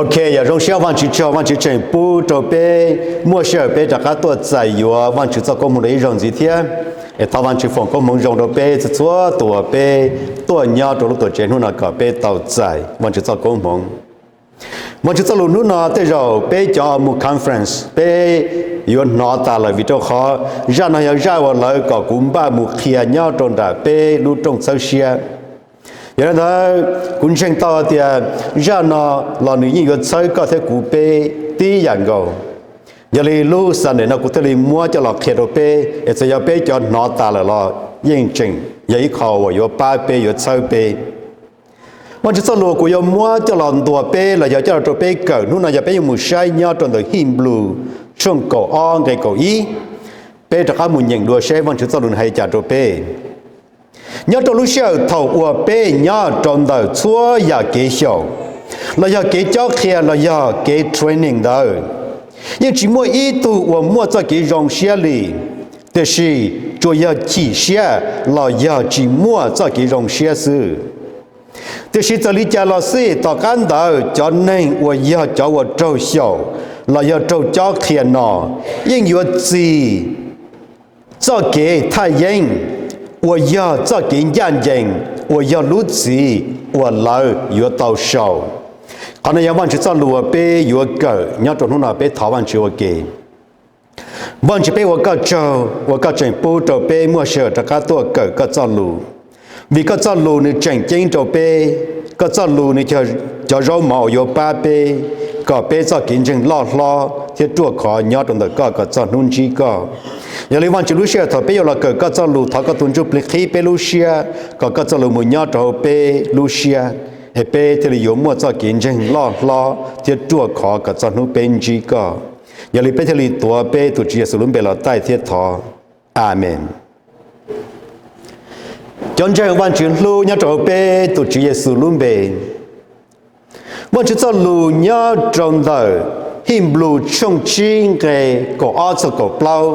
Ok, yog zoo siab Vaajtswv tsaug, Vaajtswv tseem pub rau peb muaj sij hawm peb rov qab tuaj txais yuav Vaajtswv txoj koob hmoov rau ib zaug ntxiv thiab. Es thov Vaajtswv foom koob hmoov zoo rau peb txhua txhua tus uas peb tuaj nyob rau lub tuam tsev hnub no kom peb tau txais Vaajtswv txoj koob hmoov. Vaajtswv txoj lus hnub no tej zaum peb cov mus conference peb yuav hnov tas lawm, vim rau qhov zaj no yog zaj uas lawv kom kuv npaj mus qhia nyob rau nram peb lub rooj txhawb siab. Yog li ntawd kuv ntseeg tau hais tias zaj no los nws yeej yuav txhawb koj thiab kuv peb tib yam nkaus. Yog li lub Sunday no kuv thiaj li muab coj los qhia rau peb, es txawm yog peb cov hnov tas lawm los yeej tseem yog ib qho uas yuav pab peb, yuav txhawb peb. Vaajtswv txoj lus kuv yuav muab coj los ntuas peb los yog coj los rau peb kawm hnub no yog peb yuav mus saib nyob rau ntawm Hinblu tshooj kaum ob nqe kaum ib. Peb rov qab mus nyeem dua seb Vaajtswv txoj lus nws hais li cas rau peb. Nyob rau lub sij hawm thaum uas peb nyob rau ntawm txhua yam kev xyaum los yog kev cob qhia los yog kev training ntawd, yeej tsis muaj ib tug uas muaj txoj kev zoo siab li, tiam sis tsuas yog chim siab los yog tsis muaj txoj kev zoo siab xwb. Tiam sis txawm li cas los xij, tom qab ntawd cov neeg uas yog cov uas raug xyaum los yog raug cob qhia no yeej yuav txis txoj kev thaj yeeb uas yog txoj kev ncaj ncees uas yog lub txim uas lawv yuav tau sau. Qhov no yog Vaajtswv txoj lus uas peb yuav kawm nyob rau hnub no, peb thov Vaajtswv ua ke. Vaajtswv, peb ua koj tsaug uas koj tseem pub rau peb muaj sij hawm rov qab tuaj kawm koj txoj lus, vim koj txoj lus nws tseem ceeb rau peb. Koj txoj lus nws yog cov zaub mov uas yuav pab peb kom peb txoj kev ntseeg loj hlob thiab ruaj khov nyob rau ntawm koj kom txog hnub ntsib koj. Yog li Vaajtswv, lub sij hawm thaum peb yuav los kawm koj txoj lus, thov koj tus Ntsuj Plig qhib peb lub siab kom koj txoj lus mus nyob rau hauv peb lub siab, es peb thiaj li yuav muaj txoj kev ntseeg loj hlob thiab ruaj khov kom txog hnub peb ntsib koj. Yog li peb thiaj li tuav peb tus Tswv Yexus lub npe los taij thiab thov. Amees. Cov ntseeg Vaajtswv hlub nyob rau hauv peb tus Tswv Yexus lub npe, Vaajtswv txoj lus nyob rau ntawm Hinblu tshooj tsib nqe kaum ob txog kaum plaub,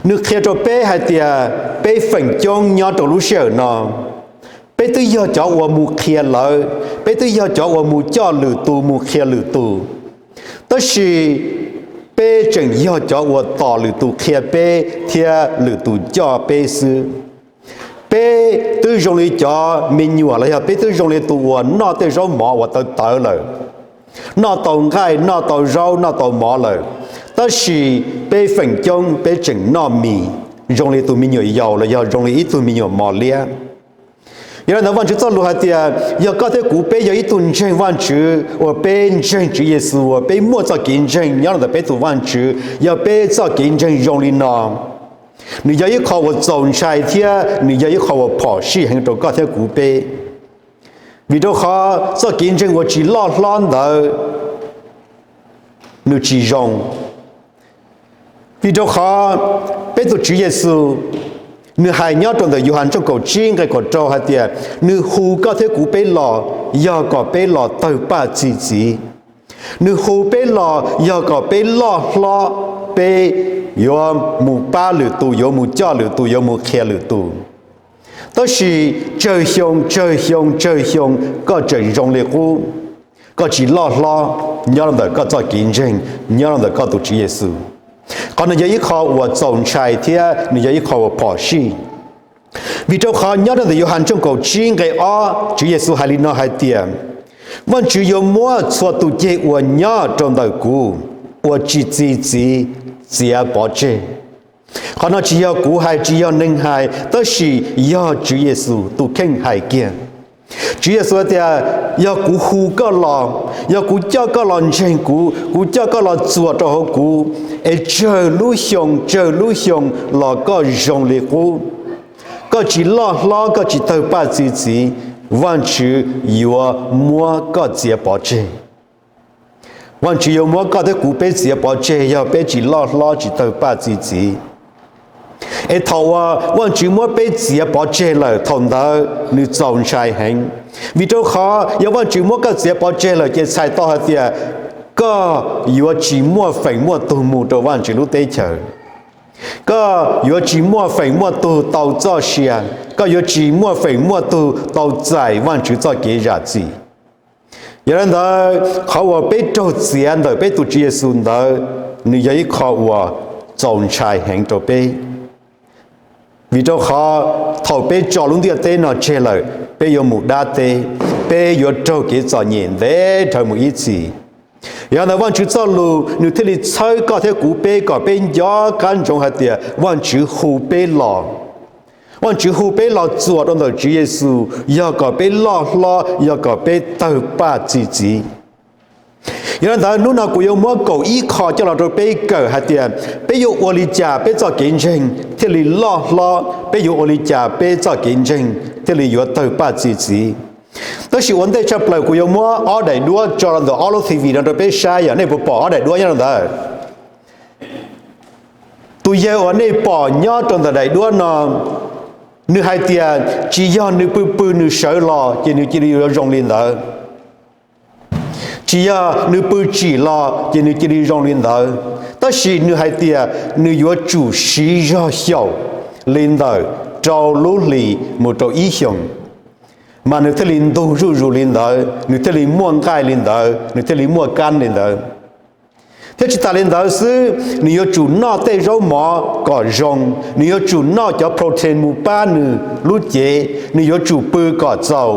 nws qhia rau peb hais tias peb feem coob nyob rau lub sij hawm no, peb twb yog cov uas mus qhia lawv, peb twb yog cov uas mus coj lwm tus mus qhia lwm tus, tab sis peb tseem yog cov uas tos lwm tus qhia peb thiab lwm tus coj peb xwb. Peb twb zoo li cov me nyuam los yog peb twb zoo li tus uas noj tej zaub mov uas tawv tawv lawm, noj tau nqaij, noj tau zaub, noj tau mov lawm, tab sis peb feem coob peb tseem noj mis zoo li tus me nyuam yaus los yog zoo li ib tug me nyuam mos liab. Yog li ntawd Vaajtswv txoj lus hais tias yog koj thiab kuv peb yog ib tug ntseeg Vaajtswv uas peb ntseeg Tswv Yexus uas peb muaj txoj kev ntseeg nyob rau ntawm peb tus Vaajtswv, yog peb txoj kev ntseeg zoo li no, nws yog ib qho uas txaus ntshai thiab nws yog ib qho uas phom sij heev rau koj thiab kuv peb. Vim rau qhov txoj kev ntseeg uas tsis loj hlob ntawd nws tsis zoo. Vim rau qhov peb tus Tswv Yexus nws hais nyob rau ntawm Yauhas tshooj kaum tsib nqe kaum rau hais tias nws hu koj thiab kuv peb los yog kom peb los tawg paj txi txiv. Nws hu peb los yog kom peb loj hlob, peb yuav mus pab lwm tus, yuav mus coj lwm tus, yuav mus qhia lwm tus. Tab sis tsawg xyoo, tsawg xyoo, tsawg xyoo koj tseem zoo li qub, koj tsis loj hlob nyob rau ntawm koj txoj kev ntseeg nyob rau ntawm koj tus Tswv Yexus. Qhov no yog ib qho uas txaus ntshai thiab nws yog ib qho uas phom sij. Vim rau qhov nyob rau ntawm Yauhas tshooj kaum tsib nqe ob, Tswv Yexus hais li no hais tias, Vaajtswv yuav muab txhua tus ceg uas nyob rau ntawm kuv uas tsis txi txiv txiav pov tseg. Qhov no tsis yog kuv hais, tsis yog neeg hais, tab sis yog Tswv Yexus tus kheej hais kiag. Tswv Yexus hais tias, yog kuv hu koj los, yog kuv coj koj los ntseeg kuv, kuv coj koj los txuas rau hauv kuv, es tsawg lub xyoo, tsawg lub xyoo los koj zoo li qub, koj tsis loj hlob, koj tsis tawg paj txi txiv, Vaajtswv yuav muab koj txiav pov tseg. Vaajtswv yuav muab koj thiab kuv peb txiav pov tseg yog peb tsis loj hlob tsis tawg paj txi txiv. Es thaum uas Vaajtswv muab peb txiav pov tseg lawm thaum ntawd nws txaus ntshai heev. Vim rau qhov yog Vaajtswv muab koj txiav pov tseg lawm ces txhais tau hais tias koj yuav tsis muaj feem muaj tug mus rau Vaajtswv lub teb chaws. Koj yuav tsis muaj feem muaj tug tau txoj sia, koj yuav tsis muaj feem muaj tug tau txais Vaajtswv txoj kev zam txim. Yog li ntawd, qhov uas peb raug txiav ntawm peb tus Tswv Yexus ntawd, nws yog ib qho uas txaus ntshai heev rau peb. Vim rau qhov thaum peb tso lub ntiaj teb no tseg lawm, peb yuav mus dab teb, peb yuav raug kev txom nyem ntev dhawv mus ib txhis. Yog li ntawd, Vajtswv txoj lus nws thiaj li txhawb koj thiab kuv peb kom peb nco qab ntsoov hais tias Vajtswv hu peb los. Vajtswv hu peb los txuas rau ntawm Tswv Yexus yog kom peb loj hlob, yog kom peb tawg paj txi txiv. Yog li ntawd, hnub no kuv yuav muab kaum ib qho coj los rau peb kawm hais tias peb yuav ua li cas peb txoj kev ntseeg thiaj li loj hlob, peb yuav ua li cas peb txoj kev ntseeg thiaj li yuav tawg paj txi txiv. Tab sis ua ntej tshaj plaws kuv yuav muab ob daim duab tso rau ntawm ob lub T V no rau peb saib, yog nej puas pom ob daim duab nyob rau ntawd? Tus yawg uas nej pom nyob rau ntawm daim duab no, nws hais tias tsis yog nws pw pw nws sawv los ces nws cia li yuav zoo li ntawd. Tsis yog nws pw tsim los ces nws cia li zoo li ntawd. Tab sis nws hais tias nws yuav tsum siv zog xyaum li ntawm rau lub hlis mus rau ib xyoos, mas nws thiaj li ntug zuj zus li ntawd, nws thiaj li muaj nqaij li ntawd, nws thiaj li muaj kab li ntawd. Thiab tsis tas li ntawd xwb, nws yuav tsum noj tej zaub mov kom zoo, nws yuav tsum noj cov protein mus pab nws lub cev, nws yuav tsum pw kom txaus,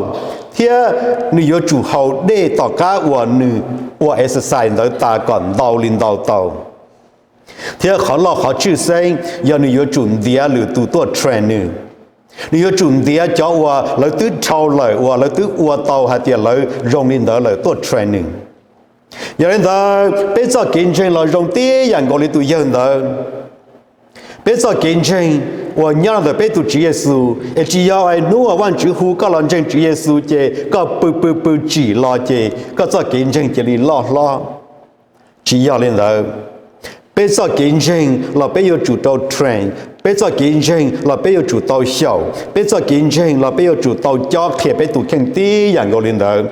thiab nws yuav tsum haus dej tom qab uas nws ua exercise ntawd tas kom ntau li ntau tau. Thiab qhov loj qhov tshwj xeeb yog nws yuav tsum ntiav lwm tus tuaj train nws. Nws yuav tsum ntiav cov uas lawv twb dhau lawm, uas lawv twb ua tau hais tias lawv zoo li ntawd lawm tuaj train nws. Yog li ntawd, peb txoj kev ntseeg los zoo tib yam nkaus li tus yawg ntawd. Peb txoj kev ntseeg uas nyob rau ntawm peb tus Tswv Yexus, es tsis yog hnub uas Vajtswv hu koj los ntseeg Tswv Yexus ces koj pw pw pw tsim los ces koj txoj kev ntseeg cia li loj hlob. Tsis yog li ntawd. Peb txoj kev ntseeg los peb yuav tsum tau train, peb txoj kev ntseeg los peb yuav tsum tau xyaum, peb txoj kev ntseeg los peb yuav tsum tau cob qhia peb tus kheej tib yam nkaus li ntawd.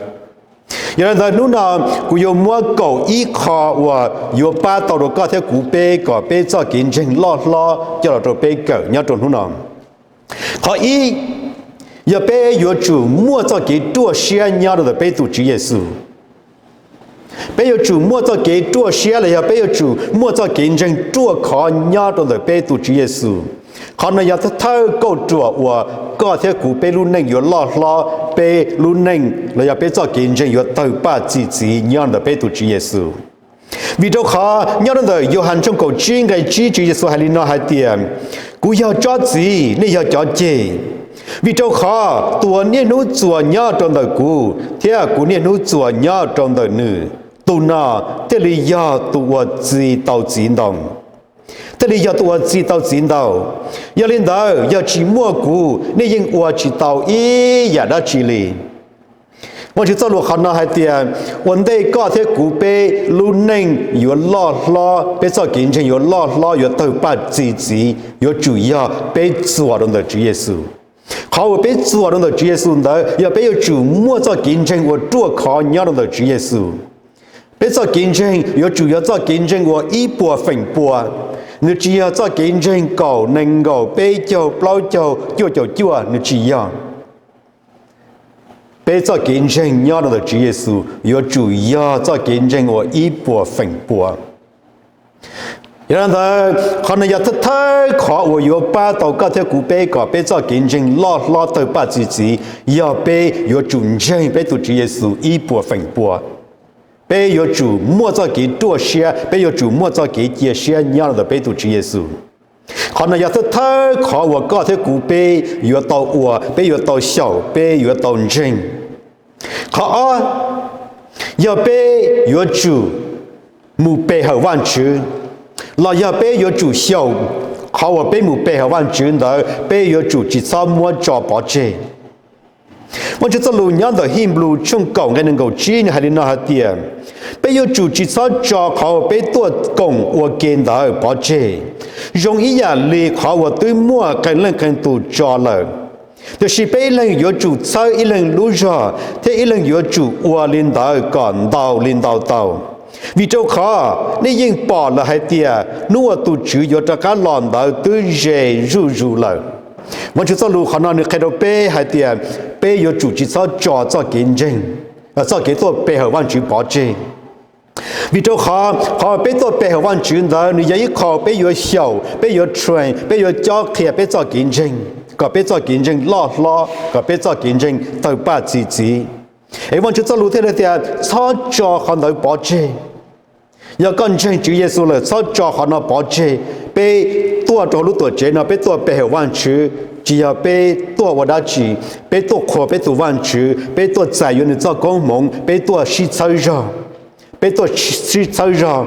Yog li ntawd, hnub no kuv yuav muab kaum ib qho uas yuav pab tau rau koj thiab kuv peb kom peb txoj kev ntseeg loj hlob coj los rau peb kawm nyob rau hnub no. Qhov ib, yog peb yuav tsum muaj txoj kev ruaj siab nyob rau ntawm peb tus Tswv Yexus. Peb yuav tsum muaj txoj kev ruaj siab los yog peb yuav tsum muaj txoj kev ntseeg ruaj khov nyob rau ntawm peb tus Tswv Yexus. Qhov no yog thawj kauj ruam uas koj thiab kuv peb lub neej yuav loj hlob, peb lub neej los yog peb txoj kev ntseeg yuav tawg paj txi txiv nyob ntawm peb tus Tswv Yexus. Vim rau qhov nyob rau ntawm Yauhas tshooj kaum tsib nqe tsib, Tswv Yexus hais li no hais tias, kuv yog tsob txiv, nej yog cov ceg. Vim rau qhov tus uas niaj hnub txuas nyob rau ntawm kuv thiab kuv niaj hnub txuas nyob rau ntawm nws, tus no thiaj li yog tus uas txi tau txiv ntoo, thiaj li yog tus uas txi tau txiv ntoo. Yog li ntawd, yog tsis muaj kuv, nej yeej ua tsis tau ib yam dab tsi li. Vajtswv txoj lus qhov no hais tias, ua ntej koj thiab kuv peb lub neej yuav loj hlob, peb txoj kev ntseeg yuav loj hlob, yuav tawg paj txi txiv, yuav tsum yog peb txuas rau ntawm Tswv Yexus. Qhov uas peb txuas rau ntawm Tswv Yexus ntawd yog peb yuav tsum muaj txoj kev ntseeg uas ruaj khov nyob rau ntawm Tswv Yexus. Peb txoj kev ntseeg yuav tsum yog txoj kev ntseeg uas ib puas feem pua. Nws tsis yog txoj kev ntseeg kaum, nees nkaum, peb caug, plaub caug, cuaj caum cuaj, nws tsis yog. Peb txoj kev ntseeg nyob rau ntawm Tswv Yexus yuav tsum yog txoj kev ntseeg uas ib puas feem pua. Yog li ntawd, qhov no yog thawj qhov uas yuav pab tau koj thiab kuv peb kom peb txoj kev ntseeg loj hlob tawg paj txi txiv, yog peb yuav tsum ntseeg peb tus Tswv Yexus ib puas feem pua. Peb yuav tsum muaj txoj kev ruaj siab, peb yuav tsum muaj txoj kev cia siab nyob rau ntawm peb tus Tswv Yexus. Qhov no yog thawj qhov uas koj thiab kuv peb yuav tau ua, peb yuav tau xyaum, peb yuav tau ntseeg. Qhov ob, yog peb yuav tsum mus pe hawm Vajtswv, los yog peb yuav tsum xyaum qhov uas peb mus pe hawm Vajtswv ntawd, peb yuav tsum tsis txhob muab tso pov tseg. Vajtswv txoj lus nyob ntawm Hib Npus tshooj kaum nqe nees nkaum tsib nws hais li no hais tias, peb yuav tsum tsis txhob tso qhov uas peb tuaj koom ua ke ntawd pov tseg, zoo ib yam li qhov uas twb muaj qee leej qee tus tso lawm. Tiam sis peb ib leeg yuav tsum txhawb ib leeg lub zog, thiab ib leeg yuav tsum ua li ntawd kom ntau li ntau tau. Vim rau qhov nej yeej pom lawm hais tias hnub uas tus Tswv yuav rov qab los ntawd twb ze zuj zus lawm. Vajtswv txoj lus qhov no nws qhia rau peb hais tias peb yuav tsum tsis txhob tso txoj kev ntseeg. txoj kev tuaj pe hawm Vajtswv pov tseg. Vim rau qhov qhov peb tuaj pe hawm Vajtswv ntawd nws yog ib qho peb yuav xyaum, peb yuav train, peb yuav cob qhia peb txoj kev ntseeg, kom peb txoj kev ntseeg loj hlob, kom peb txoj kev ntseeg tawg paj txi txiv. Es Vajtswv txoj lus thiaj li tias txhob tso qhov ntawd pov tseg. Yog koj ntseeg Tswv Yexus lawm txhob tso qhov no pov tseg. Peb tuaj rau hauv lub tuam tsev no peb tuaj pe hawm Vajtswv, tsis yog peb tuaj ua dab tsi. Peb tuaj qhuas peb tus Vajtswv, peb tuaj txais yuav nws txoj koob hmoov, peb tuaj sib txhawb zog. Peb tuaj sib txhawb zog.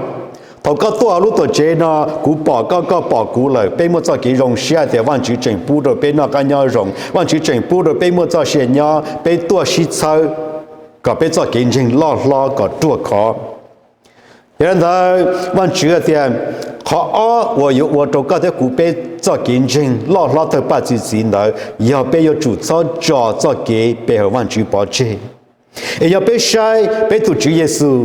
Thaum koj tuaj hauv lub tuam tsev no, kuv pom koj, koj pom kuv lawm, peb muaj txoj kev zoo siab tias Vajtswv tseem pub rau peb noj qab nyob zoo, Vajtswv tseem pub rau peb muaj txoj sia nyob, peb tuaj sib txhawb kom peb txoj kev ntseeg loj hlob kom ruaj khov. Yog li ntawd Vajtswv tias qhov ob uas yuav ua rau koj thiab kuv peb txoj kev ntseeg loj hlob tawg paj txi txiv ntawd yog peb yuav tsum txhob tso txoj kev pe hawm Vajtswv pov tseg. Es yog peb saib peb tus Tswv Yexus,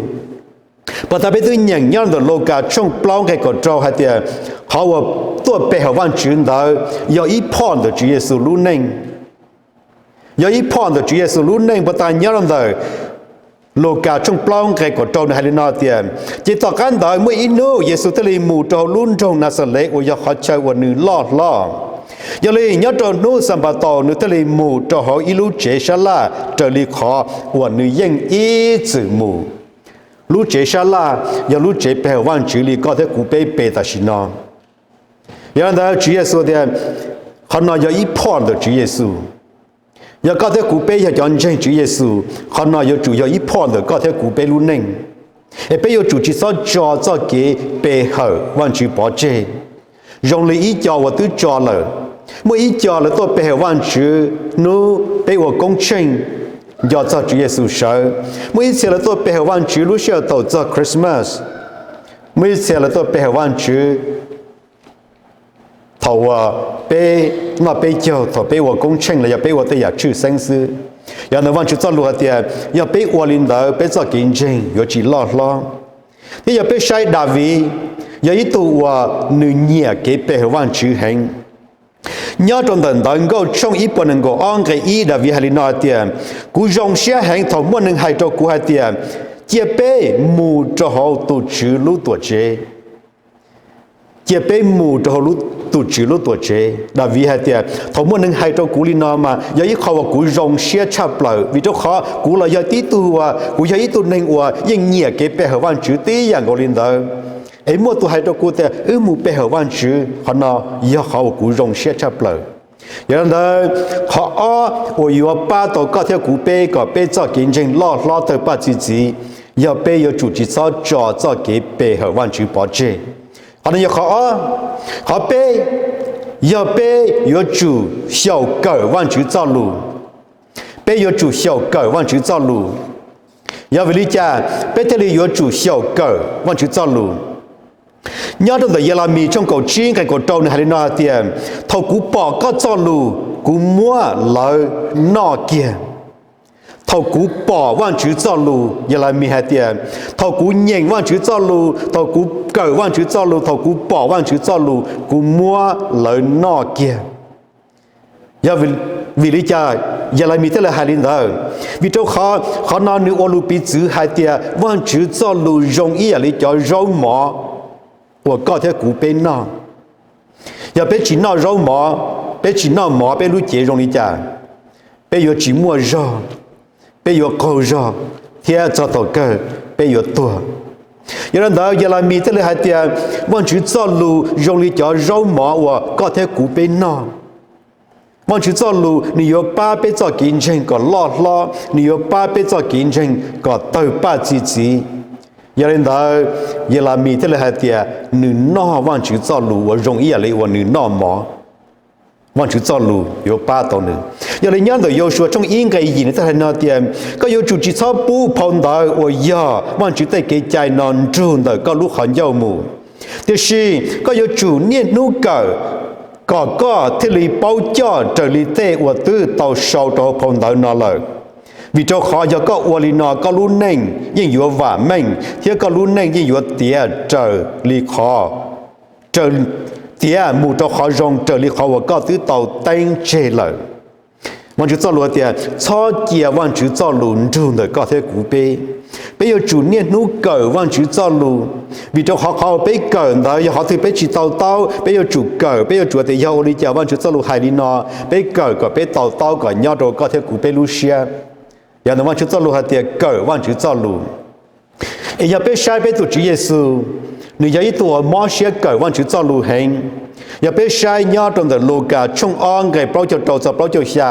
pas tas peb twb nyeem nyob ntawm Lukas tshooj plaub nqe kaum rau hais tias qhov uas tuaj pe hawm Vajtswv ntawd yog ib phoj ntawm Tswv Yexus lub neej. Yog ib phoj ntawm Tswv Yexus lub neej. Pas tas nyob rau ntawm Lukas tshooj plaub nqe kaum rau nws hais li no tias, ces tom qab ntawd muaj ib hnub Yexus thiaj li mus rau hauv lub nroog Naxales uas yog qhov chaw uas nws loj hlob. Yog li nyob rau hnub Xanpataus nws thiaj li mus rau hauv ib lub tsev sab laj raws li qhov uas nws yeej ib txwm mus. Lub tsev sab laj yog lub tsev pe hawm Vajtswv li koj thiab kuv peb pe tam sim no. Yog li ntawd Tswv Yexus tias qhov no yog ib phoj ntawm Tswv Yexus. Yog koj thiab kuv peb yog cov ntseeg Tswv Yexus, qhov no yuav tsum yog ib phoj ntawm koj thiab kuv peb lub neej. Es peb yuav tsum tsis txhob tso txoj kev pe hawm Vajtswv pov tseg. Zoo li ib co uas twb tso lawm, muaj ib co lawv tuaj pe hawm Vajtswv hnub peb ua koob tsheej nco txog Tswv Yexus sawv. Muaj ib txhia lawv tuaj pe hawm Vajtswv lub sij hawm thaum txog Christmas. Muaj ib txhia lawv tuaj pe hawm Vajtswv thaum uas peb noj peb caug, thaum peb ua koob tsheej los yog peb ua tej yam tshwj xeeb xwb. Yog ntawd Vajtswv txoj lus hais tias yog peb ua li ntawd peb txoj kev ntseeg yuav tsis loj hlob. Thiab yog peb saib Daviv, yog ib tug uas nws nyiam kev pe hawm Vajtswv heev. Nyob rau ntawm Ntawv Nkauj tshooj ib puas nees nkaum ob nqe ib, Daviv hais li no hais tias, kuv zoo siab heev thaum muaj neeg hais rau kuv hais tias, cia peb mus rau hauv tus Tswv lub tuam tsev. Cia peb mus rau hauv tus Tswv lub tuam tsev. Daviv hais tias thaum muaj neeg hais rau kuv li no mas yog ib qho uas kuv zoo siab tshaj plaws, vim rau qhov kuv los yog tib tug uas kuv yog ib tug neeg uas yeej nyiam kev pe hawm Vajtswv tib yam nkaus li ntawd. Es muaj tus hais rau kuv tias wb mus pe hawm Vajtswv, qhov no yog qhov uas kuv zoo siab tshaj plaws. Yog li ntawd, qhov ob uas yuav pab tau koj thiab kuv peb kom peb txoj kev ntseeg loj hlob tawg paj txi txiv, yog peb yuav tsum tsis txhob tso txoj kev pe hawm Vajtswv pov tseg. Qhov no yog qhov ob. Qhov peb, yog peb yuav tsum xyaum kawm Vajtswv txoj lus. Peb yuav tsum xyaum kawm Vajtswv txoj lus. Yog vim li cas peb thiaj li yuav tsum xyaum kawm Vajtswv txoj lus? Nyob rau ntawm Yelamis tshooj kaum tsib nqe kaum rau nws hais li no hais tias, thaum kuv pom koj txoj lus, kuv muab lawv noj kiag. Thaum kuv pom Vajtswv txoj lus, Yelamis hais tias, thaum kuv nyeem Vajtswv txoj lus, thaum kuv kawm Vajtswv txoj lus, thaum kuv pom Vajtswv txoj lus, kuv muab lawv noj kiag. Yog vim li cas Yelamis thiaj li hais li ntawd? Vim rau qhov qhov no nws ua lus piv txwv hais tias Vajtswv txoj lus zoo ib yam li cov zaub mov uas koj thiab kuv peb noj. Yog peb tsis noj zaub mov, peb tsis noj mov, peb lub cev zoo li cas? Peb yuav tsis muaj zog, peb yuav qaug zog, thiab txog thaum kawg peb yuav tuag. Yog li ntawd Yelamis thiaj li hais tias Vajtswv txoj lus zoo li cov zaub mov uas koj thiab kuv peb noj. Vajtswv txoj lus nws yuav pab peb txoj kev ntseeg kom loj hlob, nws yuav pab peb txoj kev ntseeg kom tawg paj txi txiv. Yog li ntawd, Yelamis thiaj li hais tias nws noj Vajtswv txoj lus uas zoo ib yam li uas nws noj mov. Vajtswv txoj lus yuav pab tau nws. Yog li nyob ntawm Yausuas tshooj ib nqe yim nws thiaj hais no tias, koj yuav tsum tsis txhob pub phau ntawv uas yog Vajtswv tej kev cai no nrug ntawm koj lub qhov ncauj mus, tiam sis koj yuav tsum niaj hnub kawm, kom koj thiaj li paub coj raws li tej uas twb tau sau rau hauv phau ntawv no lawm. Vim rau qhov yog koj ua li no koj lub neej yeej yuav vam meej thiab koj lub neej yeej yuav tiav raws li qhov, tiav mus rau qhov zoo raws li qhov uas koj twb tau teeb tseg lawm. Vajtswv txoj lus hais tias txhob cia Vajtswv txoj lus nrug ntawm koj thiab kuv peb. Peb yuav tsum niaj hnub kawm Vajtswv txoj lus, vim rau qhov qhov uas peb kawm ntawd yog qhov twg peb tsis to taub, peb yuav tsum kawm, peb yuav tsum tias yog ua li cas Vajtswv txoj lus hais li no, peb kawm kom peb to taub kom nyob rau koj thiab kuv peb lub siab. Yog ntawd Vajtswv txoj lus hais tias kawm Vajtswv txoj lus. Es yog peb saib peb tus Tswv Yexus, nws yog ib tug uas mob siab kawm Vajtswv txoj lus heev. Yog peb saib nyob rau ntawm Lukas tshooj ob nqe plaub caug rau txog plaub caug xya,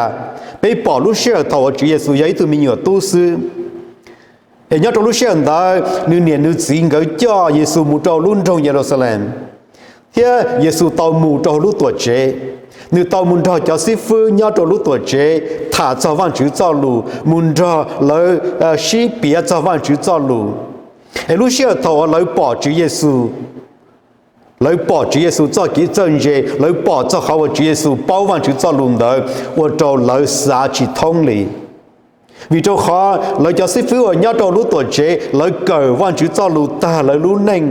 peb pom lub sij hawm thaum uas Tswv Yexus yog ib tug me nyuam tub xwb. Es nyob rau lub sij hawm ntawd nws niam nws txiv nkawd coj Yexus mus rau lub nroog Yeluxalees, thiab Yexus tau mus rau hauv lub tuam tsev. Nws tau mus nrog cov xib fwb nyob rau lub tuam tsev tham txog Vajtswv txoj lus, mus nrog lawv sib piav txog Vajtswv txoj lus. Es lub sij hawm thaum uas lawv pom Tswv Yexus, lawv pom Tswv Yexus txoj kev txawj ntse, lawv pom txog qhov uas Tswv Yexus paub Vajtswv txoj lus ntawd ua rau lawv xav tsis thoob li. Vim rau qhov lawv cov xib fwb uas nyob rau lub tuam tsev, lawv kawm Vajtswv txoj lus tag lawv lub neej,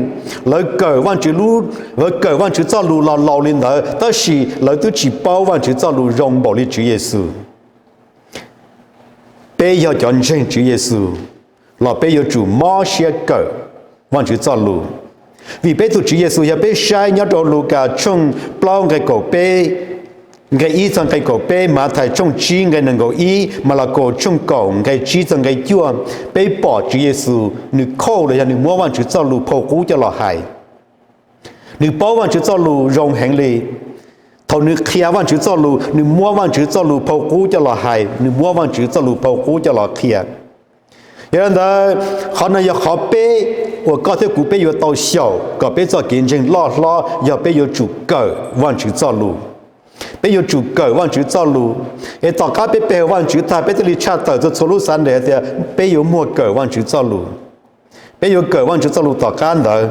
lawv kawm Vajtswv lub, lawv kawm Vajtswv txoj lus los laus li ntawd, tab sis lawv twb tsis paub Vajtswv txoj lus zoo npaum li Tswv Yexus. Peb yog cov ntseeg Tswv Yexus los peb yuav tsum mob siab kawm Vajtswv txoj lus. Vim peb tus Tswv Yexus yog peb saib nyob rau Lukas tshooj plaub nqe kaum peb, nqe ib txog nqe kaum peb, Mathais tshooj tsib nqe nees nkaum ib, Malakaus tshooj kaum nqe tsib txog nqe cuaj, peb pom Tswv Yexus nws khauj los yog nws muab Vajtswv txoj lus phau qub coj los hais. Nws paub Vajtswv txoj lus zoo heev li. Thaum nws qhia Vajtswv txoj lus, nws muab Vajtswv txoj lus phau qub coj los hais, nws muab Vajtswv txoj lus phau qub coj los qhia. Yog li ntawd, qhov no yog qhov peb uas koj thiab kuv peb yuav tau xyaum kom peb txoj kev ntseeg loj hlob, yog peb yuav tsum kawm Vajtswv txoj lus. Peb yuav tsum kawm Vajtswv txoj lus, es tom qab peb pe hawm Vajtswv tag peb thiaj li tshaj tawm txhua txhua lub Sunday hais tias peb yuav muaj kawm Vajtswv txoj lus. Peb yuav kawm Vajtswv txoj lus tom qab ntawd.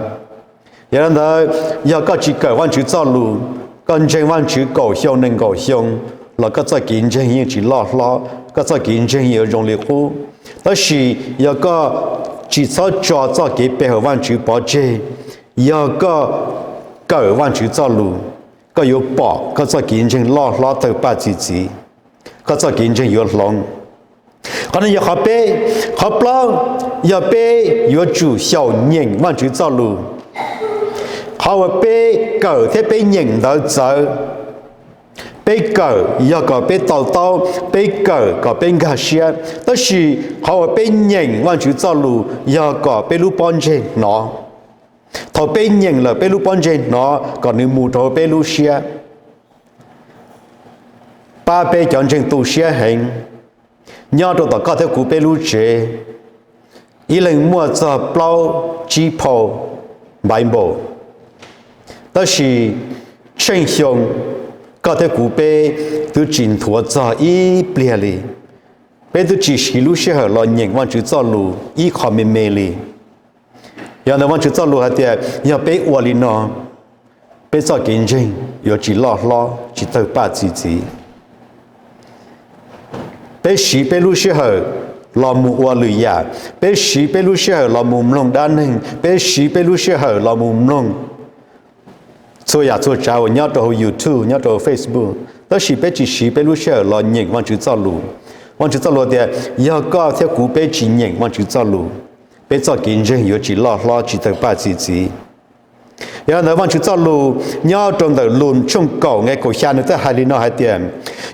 Yog li ntawd, yog koj tsis kawm Vajtswv txoj lus, koj ntseeg Vajtswv kaum xyoo nees nkaum xyoo los koj txoj kev ntseeg yeej tsis loj hlob, koj txoj kev ntseeg yuav zoo li qub. Tab sis yog koj tsis txhob tso txoj kev pe hawm Vajtswv pov tseg, yog koj kawm Vajtswv txoj lus, koj yuav pom koj txoj kev ntseeg loj hlob tawg paj txi txiv, koj txoj kev ntseeg yuav hloov. Qhov no yog qhov peb. Qhov plaub, yog peb yuav tsum xyaum nyeem Vajtswv txoj lus. Qhov uas peb kawm thiab peb nyeem ntawd txawv. Peb kawm yog kom peb to taub, peb kawm kom peb nkag siab, tab sis qhov uas peb nyeem Vajtswv txoj lus yog kom peb lub pob ntseg hnov. Thaum peb nyeem lawm peb lub pob ntseg hnov kom nws mus rau peb lub siab. Pab peb cov ntseeg tu siab heev, nyob rau tom koj thiab kuv peb lub tsev, ib leeg muaj txog plaub tsib phau Bible, tab sis tsheej xyoo koj thiab kuv peb twb tsis nthuav txog ib pliag li. Peb twb tsis siv lub sij hawm los nyeem Vajtswv txoj lus ib qho me me li. Yog ntawd Vajtswv txoj lus hais tias yog peb ua li no, peb txoj kev ntseeg yuav tsis loj hlob, tsis tawg paj txi txiv. Peb siv peb lub sij hawm los mus ua lwm yam, peb siv peb lub sij hawm los mus mloog dab neeg, peb siv peb lub sij hawm los mus mloog txhua yam txhua tsav uas nyob rau hauv YouTube, nyob rau hauv Facebook, tab sis peb tsis siv peb lub sij hawm los nyeem Vajtswv txoj lus. Vajtswv txoj lus tias yog koj thiab kuv peb tsis nyeem Vajtswv txoj lus, peb txoj kev ntseeg yuav tsis loj hlob, tsis tawg paj txi txiv. Yog li ntawd Vajtswv txoj lus nyob rau ntawm Lus tshooj kaum nqe kaum xya nws thiaj hais li no hais tias,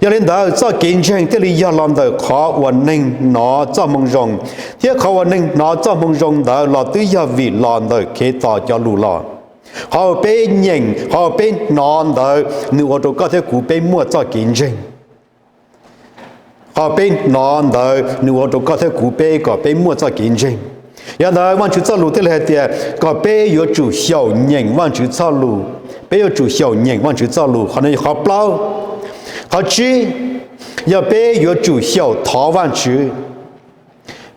yog li ntawd txoj kev ntseeg thiaj li yog los ntawm qhov uas neeg hnov txoj moo zoo, thiab qhov uas neeg hnov txoj moo zoo ntawd los twb yog vim los ntawm Khetos cov lus los. Qhov uas peb nyeem, qhov uas peb hnov ntawd nws ua rau koj thiab kuv peb muaj txoj kev ntseeg. Qhov peb hnov ntawd nws ua rau koj thiab kuv peb kom peb muaj txoj kev ntseeg. Yog ntawd Vajtswv txoj lus thiaj li hais tias kom peb yuav tsum xyaum nyeem Vajtswv txoj lus. Peb yuav tsum xyaum nyeem Vajtswv txoj lus, qhov no yog qhov plaub. Qhov tsib, yog peb yuav tsum xyaum thov Vajtswv.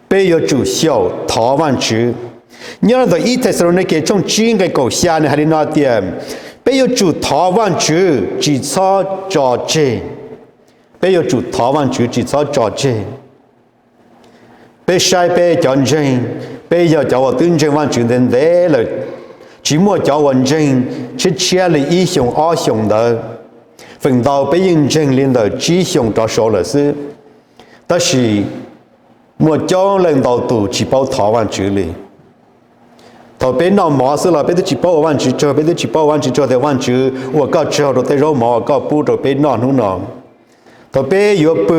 Peb yuav tsum xyaum thov Vajtswv. Nyob ntawm ib Thexalaunikes tshooj tsib nqe kaum xya nws hais li no tias, peb yuav tsum thov Vajtswv tsis txhob tso tseg. Peb yuav tsum thov Vajtswv tsis txhob tso tseg. Peb saib peb cov ntseeg, peb yog cov uas twb ntseeg Vajtswv ntev ntev lawm, tsis muaj cov uas ntseeg tshiab tshiab li ib xyoos ob xyoos ntawd. Feem ntau peb yeej ntseeg li ntawm tsib xyoos rov saud lawm xwb, tab sis muaj coob leej ntau tus tsis paub thov Vajtswv li. Thaum peb noj mov xwb los peb twb tsis paub ua Vajtswv tsaug, peb twb tsis paub ua Vajtswv tsaug tias Vajtswv, ua koj tsaug rau tej zaub mov uas koj pub rau peb noj hnub no. Thaum peb yuav pw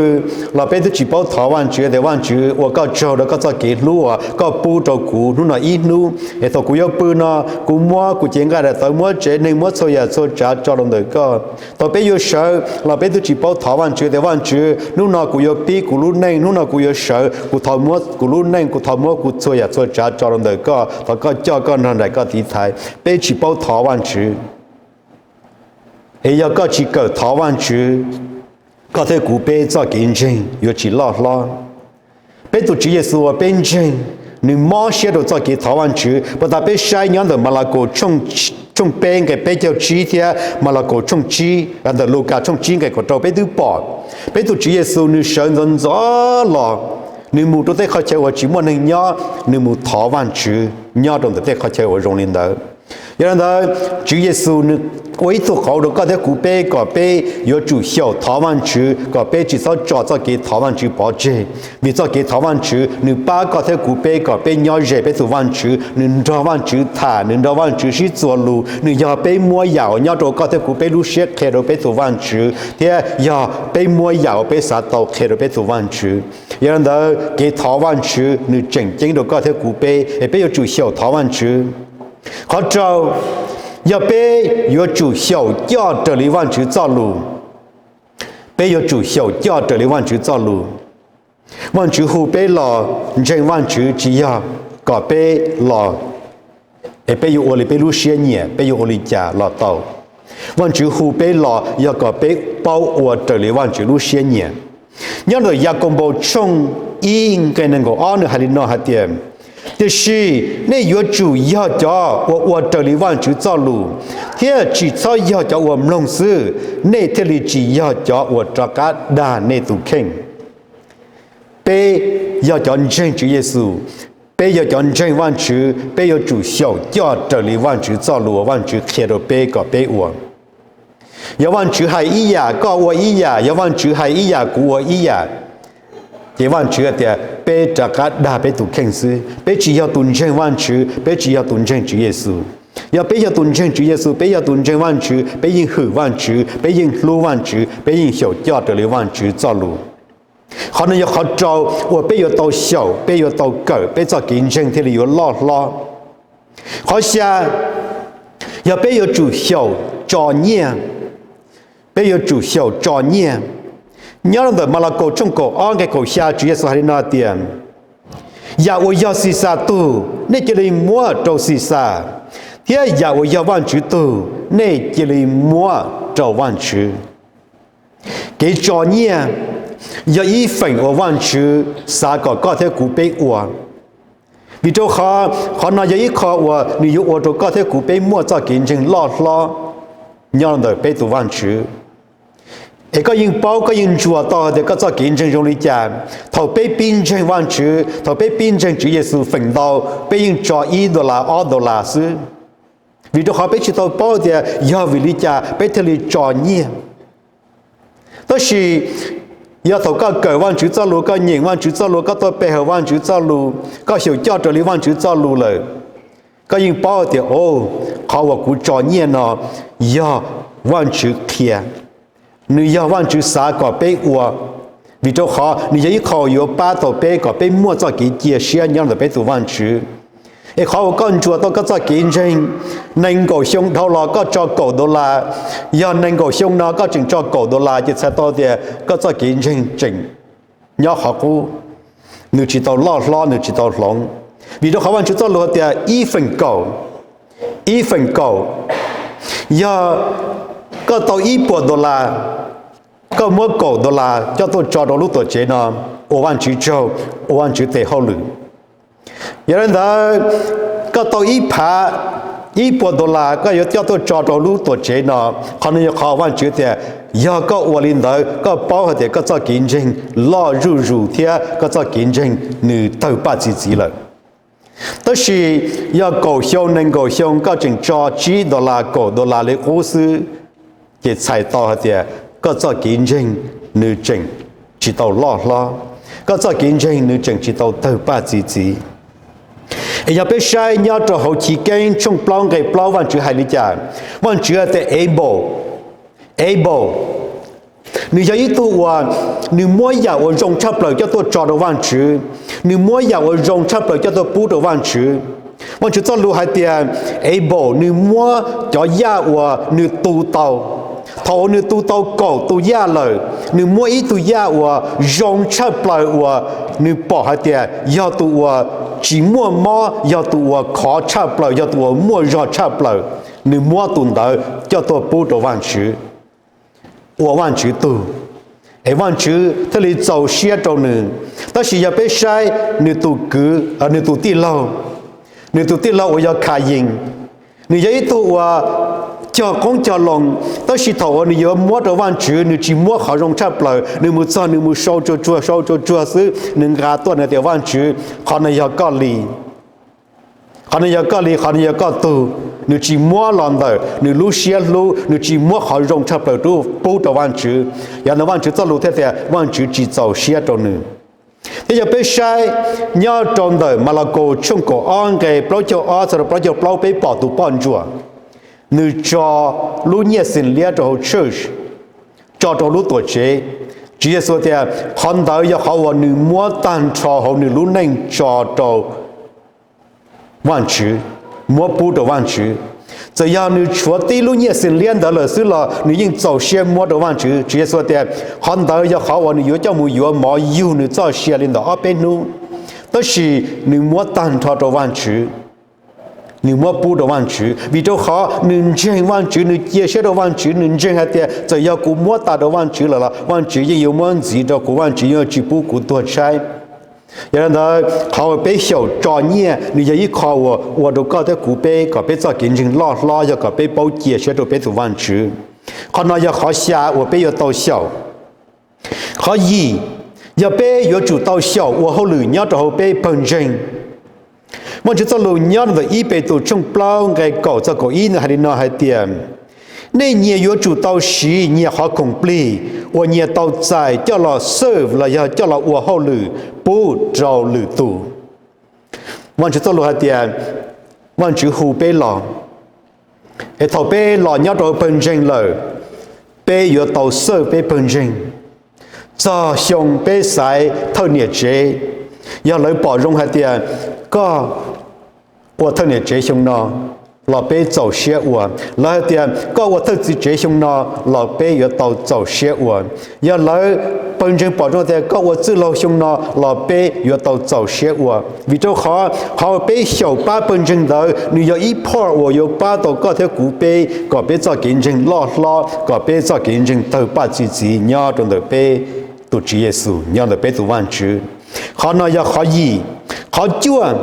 los peb twb tsis paub thov Vajtswv tias Vajtswv, ua koj tsaug rau koj txoj kev hlub uas koj pub rau kuv hnub no ib hnub, es thaum kuv yuav pw no kuv muab kuv cev nqaij daim tawv, muab tsev neeg, muab txhua yam txhua tsav tso rau ntawm koj. Thaum peb yuav sawv los peb twb tsis paub thov Vajtswv tias Vajtswv, hnub no kuv yuav pib kuv lub neej, hnub no kuv yuav sawv, kuv thov muab kuv lub neej, kuv thov muab kuv txhua yam txhua tsav tso rau ntawm koj, thov koj coj koj nrog nraim koj tiv thaiv. Peb tsis paub thov Vajtswv. Es yog koj tsis kawm thov Vajtswv, koj thiab kuv peb txoj kev ntseeg yuav tsis loj hlob. Peb tus Tswv Yexus uas peb ntseeg, nws mob siab rau txoj kev thov Vajtswv. Puas tas peb saib nyob ntawm Malakaus tshooj peb nqe peb caug tsib thiab Malakaus tshooj tsib, ntawm Lukas tshooj tsib nqe kaum rau peb twb pom, peb tus Tswv Yexus nws sawv ntxov ntxov los, nws mus rau tej qhov chaw uas tsis muaj neeg nyob, nws mus thov Vajtswv nyob rau ntawm tej qhov chaw uas zoo li ntawd. Yog li ntawd, Tswv Yexus nws ua ib tug qauv rau koj thiab kuv peb kom peb yuav tsum xyaum thov Vajtswv, kom peb tsis txhob tso txoj kev thov Vajtswv pov tseg, vim txoj kev thov Vajtswv nws pab koj thiab kuv peb kom peb nyob ze peb tus Vajtswv, nws nrog Vajtswv tham, nws nrog Vajtswv sib txuas lus, nws yog peb muab yam uas nyob rau koj thiab kuv peb lub siab qhia rau peb tus Vajtswv, thiab yog peb muab yam uas peb xav tau qhia rau peb tus Vajtswv. Yog li ntawd, kev thov Vajtswv nws tseem ceeb rau koj thiab kuv peb, es peb yuav tsum xyaum thov Vajtswv. Qhov rau, yog peb yuav tsum xyaum coj raws li Vajtswv txoj lus. Peb yuav tsum xyaum coj raws li Vajtswv txoj lus. Vajtswv hu peb los ntseeg Vajtswv tsis yog kom peb los es peb yuav ua li peb lub siab nyiam, peb yuav ua li cas los tau. Vajtswv hu peb los yog kom peb paub ua raws li Vajtswv lub siab nyiam. Nyob ntawm Yakaunpaus tshooj ib nqe nees nkaum ob nws hais li no hais tias, tiam sis nej yuav tsum yog cov uas ua raws li Vajtswv txoj lus, thiab tsis txhob yog cov uas mloog xwb, nej thiaj li tsis yog cov uas rov qab dag nej tus kheej. Peb yog cov ntseeg Tswv Yexus, peb yog cov ntseeg Vajtswv, peb yuav tsum xyaum coj raws li Vajtswv txoj lus uas Vajtswv qhia rau peb kom peb ua. Yog Vajtswv hais ib yam koj ua ib yam, yog Vajtswv hais ib yam kuv ua ib yam, ces Vajtswv hais tias peb rov qab dag peb tus kheej xwb, peb tsis yog tus ntseeg Vajtswv, peb tsis yog tus ntseeg Tswv Yexus. Yog peb yog tus ntseeg Tswv Yexus, peb yog tus ntseeg Vajtswv, peb yeej hwm Vajtswv, peb yeej hlub Vajtswv, peb yeej xyaum coj raws li Vajtswv txoj lus. Qhov no yog qhov rau uas peb yuav tau xyaum, peb yuav tau kawm, peb txoj kev ntseeg thiaj li yuav loj hlob. Qhov xya, yog peb yuav tsum xyaum tso nyiaj. Peb yuav tsum xyaum tso nyiaj. Nyob ntawm Malakaus tshooj kaum ob nqe kaum xya Tswv Yexus hais li no tias, yam uas yog Xixas tug nej cia li muab rau Xixas, thiab yam uas yog Vajtswv tug nej cia li muab rau Vajtswv. Kev tso nyiaj yog ib feem uas Vajtswv xav kom koj thiab kuv peb ua, vim rau qhov qhov no yog ib qho uas nws yuav ua rau koj thiab kuv peb muaj txoj kev ntseeg loj hlob nyob ntawm peb tus Vajtswv. Es koj yeej paub, koj yeej ntsuas tau hais tias koj txoj kev ntseeg zoo li cas. Thaum peb pib ntseeg Vajtswv, thaum peb pib ntseeg Tswv Yexus feem ntau, peb yeej tso ib dollar ob dollar xwb, vim rau qhov peb tsis tau paub tias yog vim li cas peb thiaj li tso nyiaj. Tab sis yog thaum koj kawm Vajtswv txoj lus, koj nyeem Vajtswv txoj lus, koj tuaj pe hawm Vajtswv txoj lus, koj xyaum coj raws li Vajtswv txoj lus lawm, koj yeej paub tias, o, qhov uas kuv tso nyiaj no yog Vajtswv qhia, nws yog Vajtswv xav kom peb ua, vim rau qhov nws yog ib qho yuav pab tau peb kom peb muaj txoj kev cia siab nyob ntawm peb tus Vajtswv. Es qhov uas koj ntsuas tau koj txoj kev ntseeg, nees nkaum xyoo dhau los koj tso kaum dollar, yog nees nkaum xyoo no koj tseem tso kaum dollar ces txhais tau tias koj txoj kev ntseeg tseem nyob qhov qub, nws tsis tau loj hlob, nws tsis tau hloov. Vim rau qhov Vajtswv txoj lus hais tias ib feem kaum, ib feem kaum, yog koj tau ib puas dollar, koj muab kaum dollar coj tuaj tso rau lub tuam tsev no, ua Vajtswv tsaug, ua Vajtswv tes hauj lwm. Yog li ntawd, koj tau ib phav, ib puas dollar koj yuav coj tuaj tso rau lub tuam tsev no, qhov no yog qhov Vajtswv tias yog koj ua li ntawd koj paub hais tias koj txoj kev ntseeg loj zuj zus thiab koj txoj kev ntseeg nws tawg paj txi txiv lawm. Tab sis yog kaum xyoo nees nkaum xyoo koj tseem tso tsib dollar kaum dollar li qub xwb, ces txhais tau hais tias koj txoj kev ntseeg nws tseem tsis tau loj hlob, koj txoj kev ntseeg nws tseem tsis tau tawg paj txi txiv. Es yog peb saib nyob rau hauv Chiv Keeb tshooj plaub nqe plaub, Vajtswv hais li cas? Vajtswv hais tias able, able, nws yog ib tug uas nws muab yam uas zoo tshaj plaws coj tuaj tso rau Vajtswv, nws muab yam uas zoo tshaj plaws coj tuaj pub rau Vajtswv. Vajtswv txoj lus hais tias able, nws muab cov yaj uas nws tu tau, thaum uas nws tu tau kaum tus yaj lawm, nws muab ib tug yaj uas zoo tshaj plaws uas nws pom hais tias yog tus uas tsis muaj mob, yog tus uas khov tshaj plaws, yog tus uas muaj zog tshaj plaws, nws muab tus ntawd coj tuaj pub rau Vajtswv, ua Vajtswv tug, es Vajtswv thiaj li txaus siab rau nws. Tab sis yog peb saib nws tus kwv, nws tus tij laug, nws tus tij laug uas yog Khayees, nws yog ib tug uas cog qoob cog loo, tab sis thaum uas nws yuav muab rau Vajtswv, nws tsis muab qhov zoo tshaj plaws, nws mus txog nws mus sau tsuag tsuag sau tsuag tsuag xwb, nws nqa tuaj nws tias Vajtswv, qhov no yog koj li, qhov no yog koj li, qhov no yog koj tug. Nws tsis muab los ntawm nws lub siab hlub, nws tsis muab qhov zoo tshaj plaws rub pub rau Vajtswv. Yog ntawd Vajtswv txoj lus thiaj tias Vajtswv tsis txaus siab rau nws. Thiab yog peb saib nyob rau ntawm Malakaus tshooj kaum ob nqe plaub caug ob txog rau plaub caug plaub, peb pom tus poj ntsuam nws tso lub nyiaj xees liab rau hauv church, tso rau lub tuam tsev. Tswv Yexus tias qhov ntawd yog qhov uas nws muab tag nrho hauv nws lub neej tso rau Vajtswv, muab pub rau Vajtswv. Txawm yog nws tshuav tib lub nyiaj xees liab ntawd lawm xwb los nws yeej txaus siab muab rau Vajtswv. Tswv Yexus tias qhov ntawd yog qhov uas nws yuav coj mus yuav mov yug nws txoj sia li ntawm ob peb hnub, tab sis nws muab tag nrho rau Vajtswv, nws muab pub rau Vajtswv, vim rau qhov nws ntseeg Vajtswv, nws cia siab rau Vajtswv, nws ntseeg hais tias txawm yog kuv muab tas rau Vajtswv lawm los Vajtswv yeej yuav muab ntxiv rau kuv, Vajtswv yeej tsis pub kuv tuag tshaib. Yog li ntawd qhov uas peb xyaum tso nyiaj nws yog ib qho uas ua rau koj thiab kuv peb kom peb txoj kev ntseeg loj hlob, yog kom peb paub cia siab rau peb tus Vajtswv. Qhov no yog qhov xya uas peb yuav tau xyaum. Qhov yim, yog peb yuav tsum tau xyaum ua hauj lwm nyob rau hauv peb pawg ntseeg. Vajtswv txoj lus nyob ntawm ib Petus tshooj plaub nqe kaum txog kaum ib nws hais li no hais tias, nej nyias yuav tsum tau siv nyias qhov khoom plig uas nyias tau txais coj los serve los yog coj los ua hauj lwm pub rau lwm tus. Vajtswv txoj lus hais tias Vajtswv hu peb los, es thaum peb los nyob rau pawg ntseeg lawm, peb yuav tau serve peb pawg ntseeg. Txog xyoo peb xaiv thawj niam tsev, yog lawv pom zoo hais tias koj ua thawj niam tsev xyoo no los peb txaus siab ua. Lawv hais tias koj ua thawj txiv tsev xyoo no los peb yuav tau txaus siab ua. Yog lawv pawg ntseeg pom zoo tias koj ua txwj laug xyoo no los peb yuav tau txaus siab ua. Vim rau qhov qhov peb xyaum pab pawg ntseeg ntawd nws yog ib part uas yuav pab tau koj thiab kuv peb kom peb txoj kev ntseeg loj hlob, kom peb txoj kev ntseeg tawg paj txi txiv nyob rau ntawm peb tus Tswv Yexus, nyob ntawm peb tus Vajtswv. Qhov no yog qhov yim. Qhov cuaj,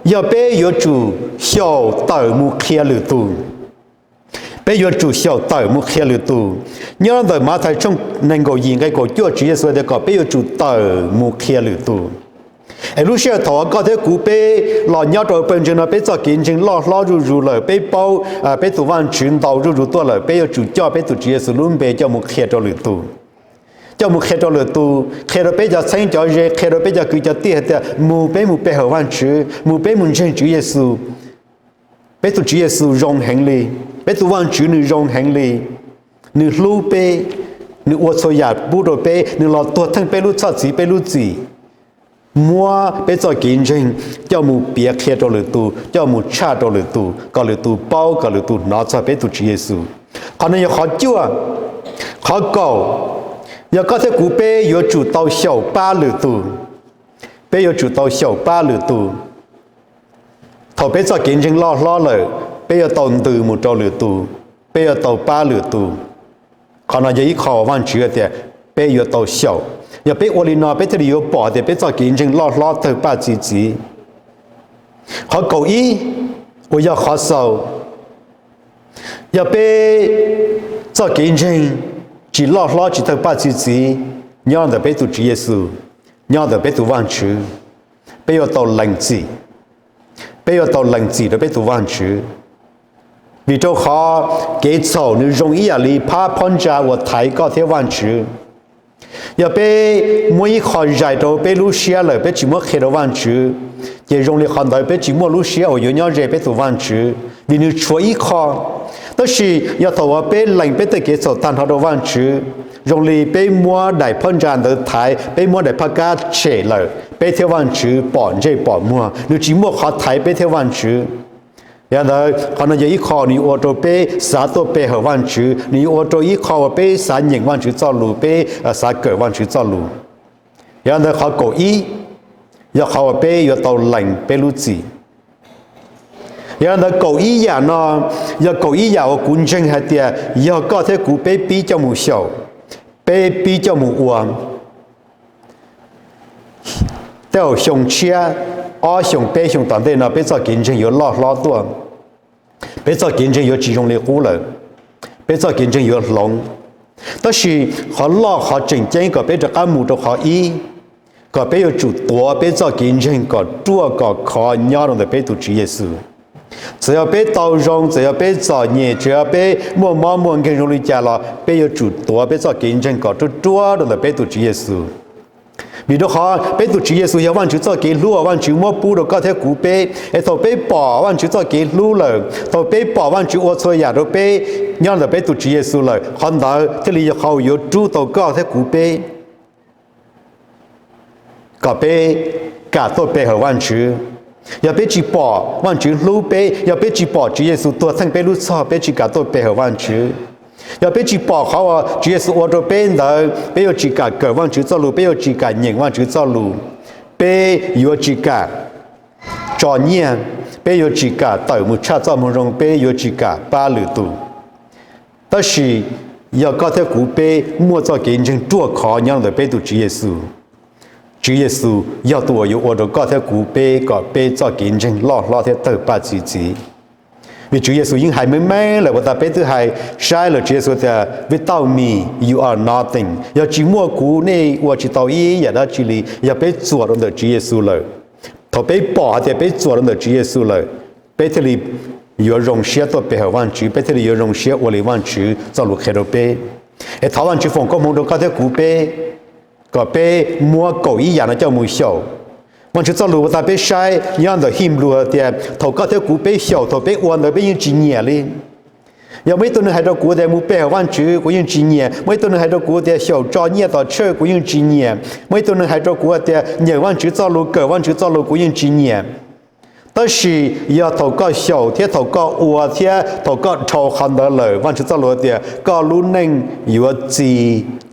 yog peb yuav tsum xyaum tawm mus qhia lwm tus. Peb yuav tsum xyaum tawm mus qhia lwm tus. Nyob ntawm Mathais tshooj nees nkaum yim nqe kaum cuaj Tswv Yexus tias kom peb yuav tsum tawm mus qhia lwm tus. Es lub sij hawm thaum koj thiab kuv peb los nyob rau pawg ntseeg no peb txoj kev ntseeg loj hlob zuj zus lawm, peb paub peb tus Vajtswv ntau zuj zus tuaj lawm, peb yuav tsum coj peb tus Tswv Yexus lub npe coj mus qhia rau lwm tus. Coj mus qhia rau lwm tus, qhia rau peb cov txheeb cov ze, qhia rau peb cov kwv cov tij hais tias mus peb mus pe hawm Vajtswv, mus peb mus ntseeg Tswv Yexus. Peb tus Tswv Yexus zoo heev li, peb tus Vajtswv nws zoo heev li, nws hlub peb, nws ua txhua yam pub rau peb, nws los tuag theej peb lub txhoj txwv peb lub txim. Muab peb txoj kev ntseeg coj mus piav qhia rau lwm tus, coj mus tshaj rau lwm tus, kom lwm tus paub, kom lwm tus hnov txog peb tus Tswv Yexus. Qhov no yog qhov cuaj. Qhov kaum, yog koj thiab kuv peb yuav tsum tau xyaum pab lwm tus. Peb yuav tsum tau xyaum pab lwm tus. Thaum peb txoj kev ntseeg loj hlob lawm, peb yuav tau ntws mus rau lwm tus, peb yuav tau pab lwm tus. Qhov no yog ib qho Vajtswv tias peb yuav tau xyaum. Yog peb ua li no peb thiaj li yuav pom tias peb txoj kev ntseeg loj hlob tawg paj txi txiv. Qhov kaum ib, uas yog qhov xaus, yog peb txoj kev ntseeg tsis loj hlob tsis tawg paj txi txiv nyob ntawm peb tus Tswv Yexus, nyob ntawm peb tus Vajtswv, peb yuav tau lees txim. Peb yuav tau lees txim rau peb tus Vajtswv. Vim rau qhov kev txhaum nws zoo ib yam li phab phab ntsa uas thaiv koj thiab Vajtswv. Yog peb muab ib qho zais rau peb lub siab lawm, peb tsis muab qhia rau Vajtswv, ces zoo li qhov ntawd peb tsis muaj lub siab uas yuav nyob ze peb tus Vajtswv, vim nws tshuav ib qho. Tab sis yog thaum uas peb lees peb tej kev txhaum tag nrho rau Vajtswv, zoo li peb muab daim phab ntsa ntawd thaiv, peb muab daim phab kab tshem lawm, peb thiab Vajtswv pom ntsej pom muag, nws tsis muaj qhov thaiv peb thiab Vajtswv. Yog ntawd qhov no yog ib qho nws yuav ua rau peb xav tuaj pe hawm Vajtswv, nws yuav ua rau ib qho uas peb xav nyeem Vajtswv txoj lus, peb xav kawm Vajtswv txoj lus. Yog ntawd qhov kaum ib yog qhov uas peb yuav tau lees peb lub txim. Yog ntawd kaum ib yam no yog kaum ib yam uas kuv ntseeg hais tias yog koj thiab kuv peb pib coj mus xyaum, peb pib coj mus ua, tej zaum xyoo tshiab, ob xyoo peb xyoo tom ntej no peb txoj kev ntseeg yuav loj hlob tuaj, peb txoj kev ntseeg yuav tsis zoo li qub lawm, peb txoj kev ntseeg yuav hloov. Tab sis qhov loj qhov tseem ceeb kom peb rov qab mus rau qhov ib, kom peb yuav tsum tuav peb txoj kev ntseeg kom ruaj kom khov nyob rau ntawm peb tus Tswv Yexus. Txawm yog peb tau zoo, txawm yog peb txom nyem, txawm yog peb muaj mob muaj nkeeg zoo li cas los peb yuav tsum tuav peb txoj kev ntseeg kom ruaj ruaj rau ntawm peb tus Tswv Yexus. Vim rau qhov peb tus Tswv Yexus yog Vajtswv txoj kev hlub uas Vajtswv muab pub rau koj thiab kuv peb. Es thaum peb pom Vajtswv txoj kev hlub lawm, thaum peb pom Vajtswv ua txhua yam rau peb nyob ntawm peb tus Tswv Yexus lawm, qhov ntawd thiaj li yog qhov uas yuav rub tau koj thiab kuv peb kom peb kam tuaj pe hawm Vajtswv. Yog peb tsis pom Vajtswv hlub peb, yog peb tsis pom Tswv Yexus tuag theej peb lub txhoj, peb tsis kam tuaj pe hawm Vajtswv. Yog peb tsis pom qhov uas Tswv Yexus ua rau peb ntawd, peb yuav tsis kam kawm Vajtswv txoj lus, peb yuav tsis kam nyeem Vajtswv txoj lus, peb yuav tsis kam tso nyiaj, peb yuav tsis kam tawm mus tshaj txoj moo zoo, peb yuav tsis kam pab lwm tus. Tab sis yog koj thiab kuv peb muaj txoj kev ntseeg ruaj khov nyob ntawm peb tus Tswv Yexus, Tswv Yexus yog tus uas yuav ua rau koj thiab kuv peb kom peb txoj kev ntseeg loj hlob thiab tawg paj txi txiv. Vim Tswv Yexus yeej hais meej meej lawm, puas tas peb twb hais saib lawm, Tswv Yexus tias, Without me, you are nothing. Yog tsis muaj kuv nej ua tsis tau ib yam dab tsi li. Yog peb txuam rau ntawm Tswv Yexus lawm, thaum peb pom hais tias peb txuam rau ntawm Tswv Yexus lawm, peb thiaj li yuav zoo siab tuaj pe hawm Vajtswv, peb thiaj li yuav zoo siab ua li Vajtswv txoj lus qhia rau peb. Es thov Vajtswv foom koob hmoov rau koj thiab kuv peb, kom peb muab kaum ib yam no coj mus xyaum. Vajtswv txoj lus uas tas peb saib nyob ntawm Hib Nplu tias thaum koj thiab kuv peb xyaum, thaum peb ua ntawd peb yeej tsis nyiam li. Yog muaj ib tug neeg hais rau kuv tias mus pe hawm Vajtswv, kuv yeej tsis nyiam. Muaj ib tug neeg hais rau kuv tias xyaum tso nyiaj tom church, kuv yeej tsis nyiam. Muaj ib tug neeg hais rau kuv tias nyeem Vajtswv txoj lus, kawm Vajtswv txoj lus, kuv yeej tsis nyiam. Tab sis yog thaum koj xyaum thiab thaum koj ua thiab thaum koj dhau qhov ntawd lawm, Vajtswv txoj lus tias koj lub neej yuav txi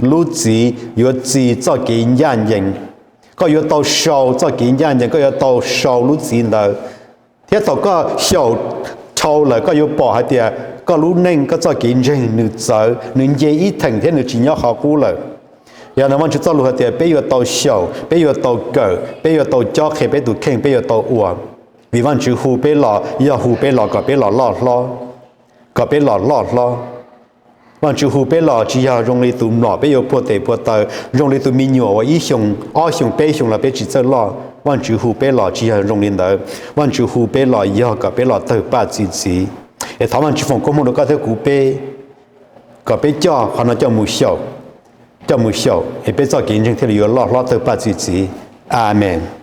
lub txiv, yuav txi txoj kev ncaj ncees. Koj yuav tau sau txoj kev ncaj ncees, koj yuav tau sau lub txiv ntawd. Thiab thaum koj xyaum dhau lawm, koj yuav pom hais tias koj lub neej, koj txoj kev ntseeg nws txawv, nws nce ib theem thiab nws tsis nyob qhov qub lawm. Yog ntawd Vajtswv txoj lus hais tias peb yuav tau xyaum, peb yuav tau kawm, peb yuav tau cob qhia peb tus kheej, peb yuav tau ua. Vim Vajtswv hu peb los yog hu peb los kom peb los loj hlob, kom peb los loj hlob. Vajtswv hu peb los tsis yog zoo li tus mlom peb yuav puag tes puag taw, zoo li tus me nyuam uas ib xyoos ob xyoos peb xyoos los peb tsis txawj loj. Vajtswv hu peb los tsis yog zoo li ntawd. Vajtswv hu peb los yog kom peb los tawg paj txi txiv. Es thov Vajtswv foom koob hmoov rau koj thiab kuv peb, kom peb coj qhov no coj mus xyaum, coj mus xyaum es peb txoj kev ntseeg thiaj li yuav loj hlob tawg paj txi txiv. Amees.